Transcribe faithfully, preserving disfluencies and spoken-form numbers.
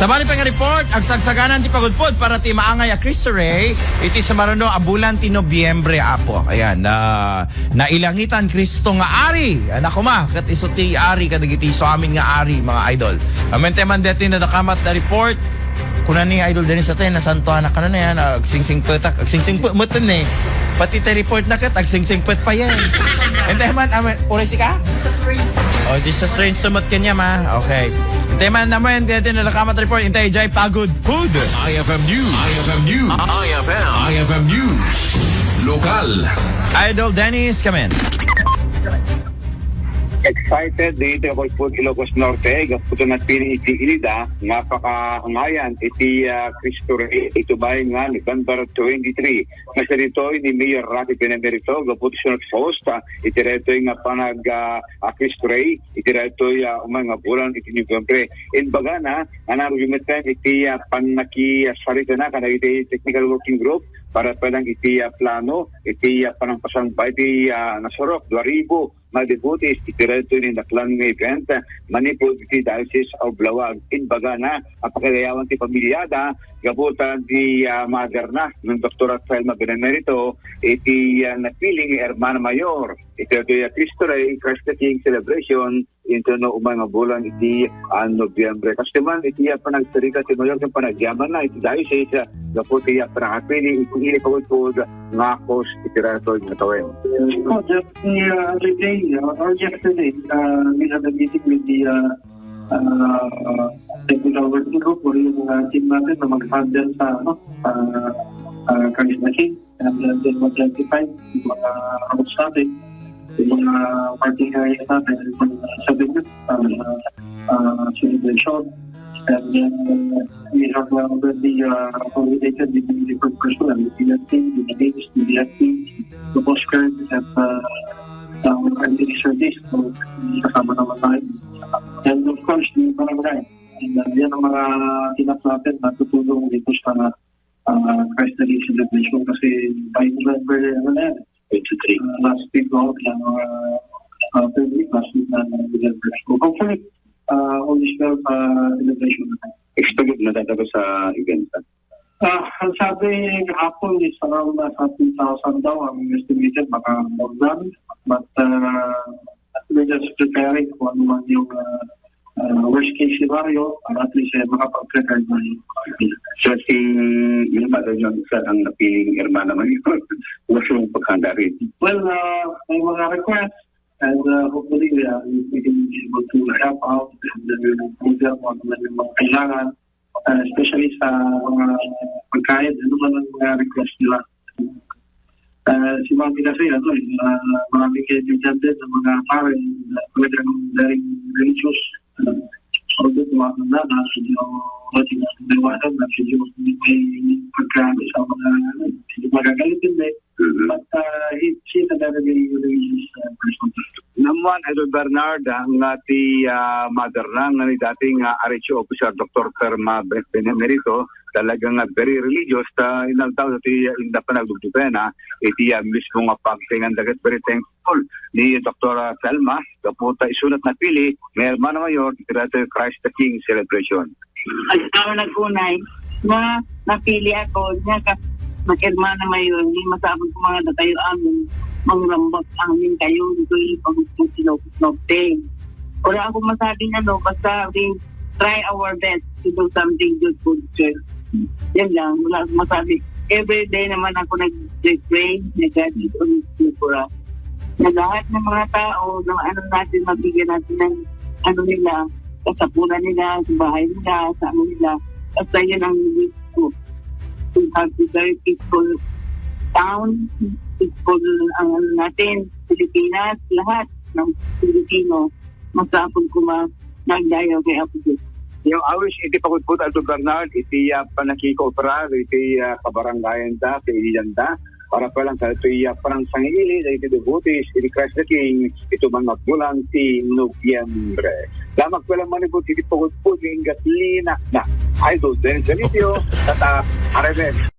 Sabali pay nga report, agsagsaganan ti pagudpod para ti maangay a Cristo Rey iti sumaruno a bulan ti Nobyembre, Apo. Ayan, na, nailangitan Cristo nga Ari. Anak ko ma, ket isu ti Ari kadagiti isuamin nga Ari, mga idol. Amen, teman deti nadakamat na report. Kuna ni Idol Dennis, atay, nasantuanak ka na yan. Agsingsingpetak, agsingsingpet met ne. Pati ti report na ket, agsingsingpet pa yan. Ente man, amen, uray sika? Jesus reigns. Oh, Jesus reigns to met kanya, ma. Okay. Ente man, amen, deti nadakamat report. Ente, jay pagudpod. I F M News. I F M News. I F M. I F M News. Lokal. Idol Dennis, come in. Excited dito ako po Ilocos Norte, gapu ta napili iti ILDA nga pakaangayan iti, ah, Cristo Rey iti bayan nga November twenty-three. Nga sa ditoy ni Mayor Rafi Benemerito, gapu ta siya naghost, ah, iti daytoy nga panag, ah, ah, Cristo Rey, iti daytoy, ah, umay nga bulan iti November. Imbagana, nga narugimit iti, ah, pannakisarita na, kada iti technical working group, para pa lang iti, ah, plano, iti, ah, panangpasangba iti, ah, nasurok, dua ribu, nga devotees iti daytoy nga daklan nga event manipud iti Diocese of Laoag. Imbagana a pakidayawan ti pamiliada gapu ta di, ah, mother na ni Doktora Thelma Benemerito iti, ah, napili nga Hermana Mayor iti daytoy a Cristo Rey, Christ the King celebration inton umay nga bulan iti, ah, Nobyembre. Kastoy man iti, ah, panagserbi ti Mayor ken panagyamanna iti Diocese, ah, gapu iti, ah, panangapili iti ili pagudpod nga host iti daytoy nga tawen. Oh, just the, uh, other day, uh, or yesterday, uh, we had a meeting with the, uh, uh, technical working group or yung, uh, team natin na mag-handle sa, ano, uh, uh, Christ the King. And then, then mag-identify yung mga routes natin, yung mga parking area natin, yung mga souvenir, uh, uh, celebration. And then, uh, we have, uh, already, uh, coordinated with the different personnel, the P N P, the Marines, the B F P, the Coast Guard, and, uh, uh, our community service. So, kasama naman tayo. And of course, the barangay. And, uh, yan ang mga kinap natin na tutulong dito sa, uh, Christ the King celebration kasi by November, ano na yan? Twenty-three. Uh, last week, no? Yan, uh, uh, third week, last week na November. So, hopefully, uh, all is well, uh, celebration na tayo. Expected na talaga sa event, ah? Ah, ang sabi kahapon is around, uh, thirty thousand daw ang estimated, baka more than. But, uh, we're just preparing kung ano man yung, uh, uh, worst case scenario, para at least, eh, makapag-prepare tayo. So, si Wilma daw yung isa ang napiling Hermana Mayor. What's yung paghanda rin? Well, uh, may mga request, and, uh, hopefully, uh, we can be able to help out and, uh, program on ano yung mga kailangan, uh, especially sa mga pagkain, ano man ang mga request nila. Uh, si Mami kasi, ano, eh, uh, maraming kaibigan din ng mga pare, uh, talagang very religious. Uh, although tumatanda na, medyo, medyo naiwasan na, medyo may pagkain sa mga, ano, medyo magagalit din, eh. Mhm. But, uh, he, she's a very, very religious, uh, person. Namuan, Idol Bernard, ah, nga ti, ah, mother na, nga ni dating, ah, R H O officer Doktor Thelma Be-, Benemerito, talaga nga very religious, ta inaldaw ti, ah, inda panagdugdugana, iti, ah, mismo nga pagtingan dagat, very thankful ni Doktora Thelma, gapu ta isu na ti napili nga Hermana Mayor, ti Christ the King celebration. Agtao nag-unay nga napili ako nga ka-, nga Hermana Mayor, ni masapul ko nga dakayo amin, mangrambak amin kayo, ditoy pagugpog ti Ilocos Norte. Wala akong masabing ano, basta we try our best to do something good for the church. Yan lang, wala akong masabi. Every day naman ako nag-pray na God is always good for us. Na lahat ng mga tao na ano natin, mabigyan natin ng ano nila, kasapulan nila, sa bahay nila, sa ano nila. Basta yun ang wish ko. To have a very peaceful town, peaceful ang ano natin, Pilipinas, lahat ng Pilipino. Masapul ko ma-, magdayaw kay Apo Diyos. Yung awis iti pagudpod, Aldo Bernard, iti, ah, panakikooperar, iti, ah, kabarangayan da, kaibigan da, para pa lang sa ito, iya, parang sangili, na iti devotees, iti Christ the King, ito man magbulan ti Nobyembre. Lamang pa lang manibot, iti pagudpod, yung ingat linak na. Idol Dennis Galicio, tata, R M N.